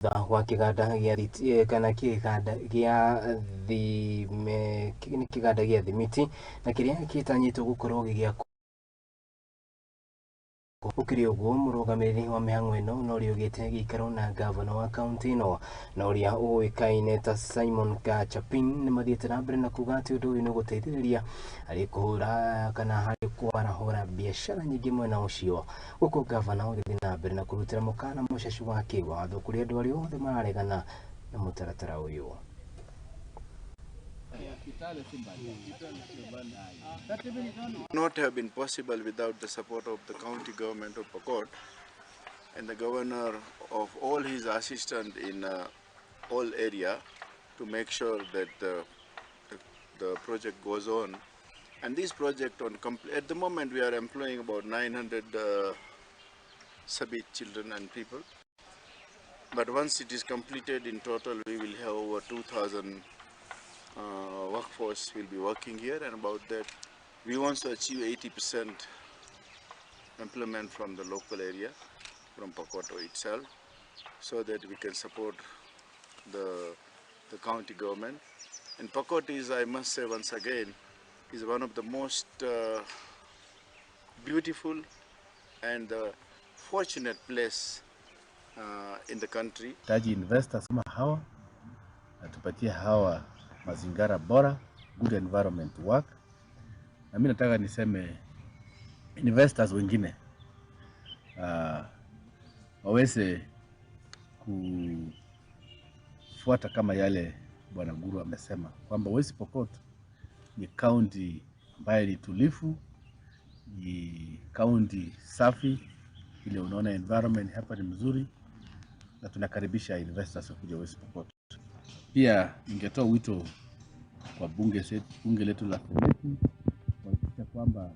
Wa kĩganda gĩa kana kĩganda gĩa thime nĩ kĩganda gĩa thimiti na kĩrĩa gĩtanyĩtwo gũkorwo gĩgĩakwo. Gũkĩrĩ ũguo, mũrũgamĩrĩri wa mĩhang'o ĩno na ũrĩa ũgĩte gĩikaro na gavana wa kaunti ĩno na ũrĩa ũĩkaine ta Simon Kachapin nĩ mathiĩte na mbere na kuga atĩ ũndũ ũyũ nĩ ũgũteithĩrĩria harĩ kũhũra kana harĩ kwarahũra biacara nyingĩ mwena ũcio, gũkũ gavana ũgĩthiĩ na mbere na kũrutĩra mũkana mũcacu wa kĩwatho kũrĩ andũ arĩa othe mararegana na mũtaratara ũyũ. Not have been possible without the support of the county government of Pokot and the governor of all his assistants in all area to make sure that the project goes on. And this project on at the moment we are employing about 900 Sabit children and people. But once it is completed, in total we will have over 2,000 workforce will be working here, and about that we want to achieve 80% employment from the local area, from Pokot itself, so that we can support the county government. And Pokot is, I must say once again, is one of the most beautiful and fortunate place in the country. Taji investors kama hawa atupatie hawa mazingira bora, good environment to work. Na mimi nataka niseme investors wengine waweze kufuata kama yale Bwana Guru amesema kwamba West Pokot ni county ambayo ni tulivu, ni county safi, ile unaona environment hapa ni mzuri, na tunakaribisha investors kuja West Pokot. Pia ningetoa wito kwa bunge letu la Seneti kuhakikisha kwamba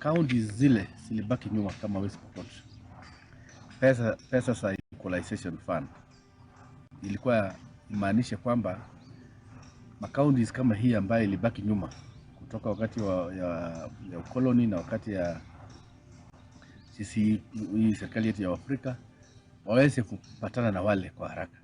counties zile zilibaki nyuma kama West Pokot, pesa za equalization fund ilikuwa imaanishe kwamba makaunti kama hii ambayo ilibaki nyuma kutoka wakati ya ukoloni na wakati ya sisi hii serikali yetu ya Afrika waweze kupatana na wale kwa haraka.